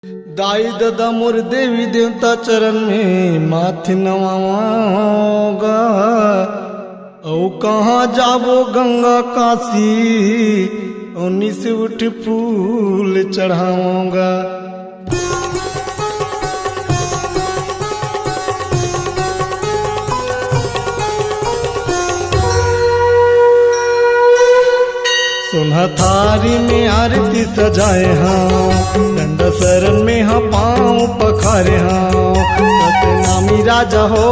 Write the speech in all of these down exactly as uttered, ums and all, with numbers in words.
दाई ददा मोर देवी देवता चरण में माथ नवावंव गा। अउ कहाँ जाबो गंगा काशी, अउ निस उठ फूल चढ़ावंव गा। सोनहा थारी में आरती सजाए हंव, डंडा सरन में ह पाँव पखारे हंव। सतनामी राजा हो,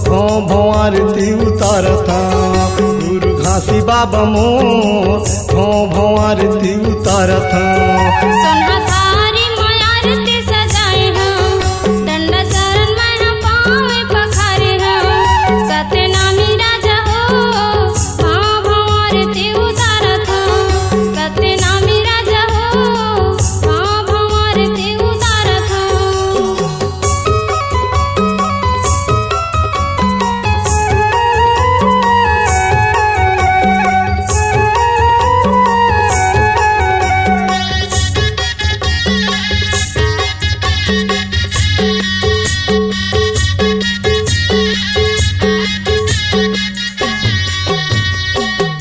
भौं भौं आरती उतारत हंव। गुरु घासी बाबा मोर, भौं भौं आरती उतारत हंव। सोनहा थारी में आरती सजाए हंव, डंडा सरन में ह पाँव पखारे हंव। सतनामी राजा हो, भौं भौं आरती उतारत हंव। सतनामी राजा हो, भौं भौं आरती उतारत हंव।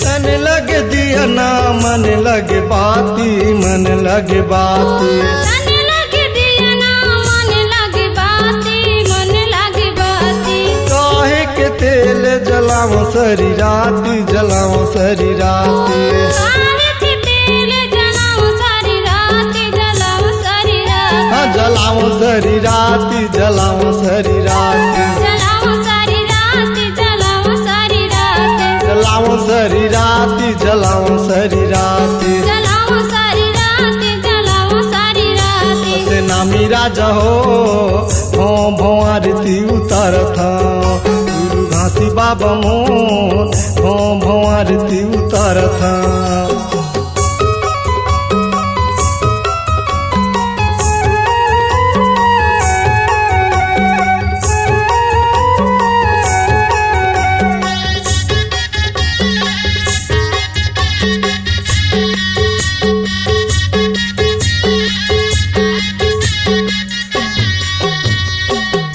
तन लगे दिया ना, मन लगे बाती, मन लगे बाती। तन लगे दिया ना, मन लगे बाती, मन लगे बाती। काहे के तेल जलावंव सरी राती, जलावंव सरी राती। काहे के तेल जलावंव सरी राती, जलावंव सरी राती। हाँ, जलावंव सरी राती, जलावंव सरी राती। जलावंव सरी राती, जलावंव सरी राती। जलावंव सरी राती, जलावंव सरी राती। जलावंव सरी राती, जलावंव सरी राती। सतनामी राजा हो, भौं भौं आरती उतारत हंव। गुरु घासी बाबा मोर, भौं भौं आरती उतारत हंव।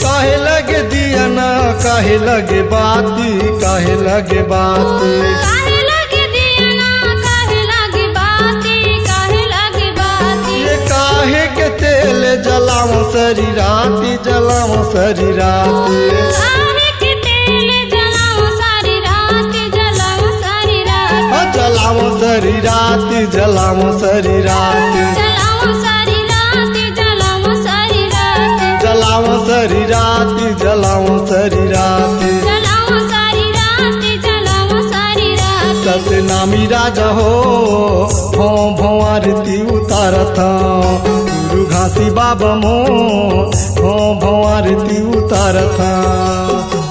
काहे लगे दिया ना, काहे लगे बाती, काहे लगे बाती। काहे लगे दिया ना, काहे लगे बाती, काहे लगे बाती। ये काहे के तेल जलावंव सरी राती, जलावंव सरी राती। काहे के तेल जलावंव सरी राती, जलावंव सरी राती। हाँ, जलावंव सरी राती, जलावंव सरी राती। जलावंव सरी राती, जलावंव सरी राती। जलावंव सरी राती, जलावंव सरी राती। जलावंव सरी राती, जलावंव सरी राती। सतनामी राजा हो, भौं भौं आरती उतारत हंव। गुरु घासी बाबा मोर, भौं भौं आरती उतारत हंव।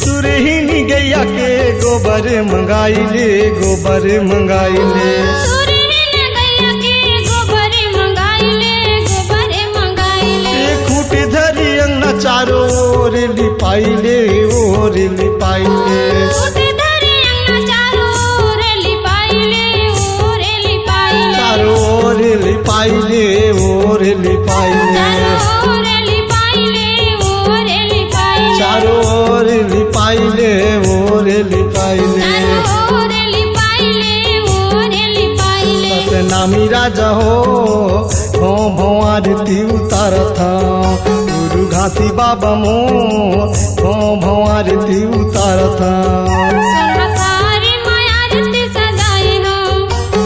सुरहिन गैया के गोबर मंगाई ले, गोबर मंगाई ले। सुरहिन गैया के गोबर मंगाई ले, गोबर मंगाई ले। ए खूंटी धरी अंगना चारों ओर लिपाई ले, ओर लिपाई ले। खूंटी धरी अंगना चारों ओर लिपाई ले, ओर लिपाई ले। चारों ओर लिपाई ले, ओर लिपाई ले। चारों ओर लिपाई ले, ओर लिपाई ले। चारों ओर लिपाई ले, ओर लिपाई ले। चारों ओर लिपाई ले, ओर लिपाई ले। सतनामी राजा हो, भौं भौं आरती उतारत हंव। गुरु घासी बाबा मोर, भौं भौं आरती उतारत हंव। सोनहा थारी में आरती सजाए हंव,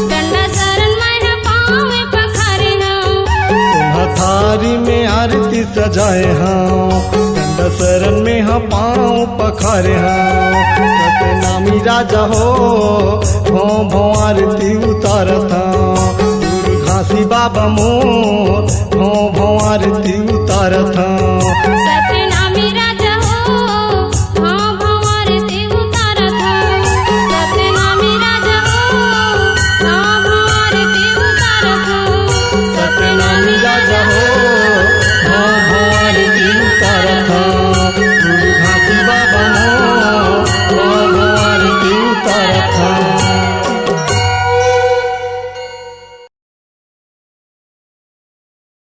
डंडा सरन में ह पाँव पखारे हंव। सोनहा थारी में आरती सजाए हंव, डंडा सरन में ह पाँव पखारे हंव। सतनामी राजा हो, भौं भौं आरती उतारत हंव। गुरु घासी बाबा मोर, भौं भौं आरती उतारत हंव।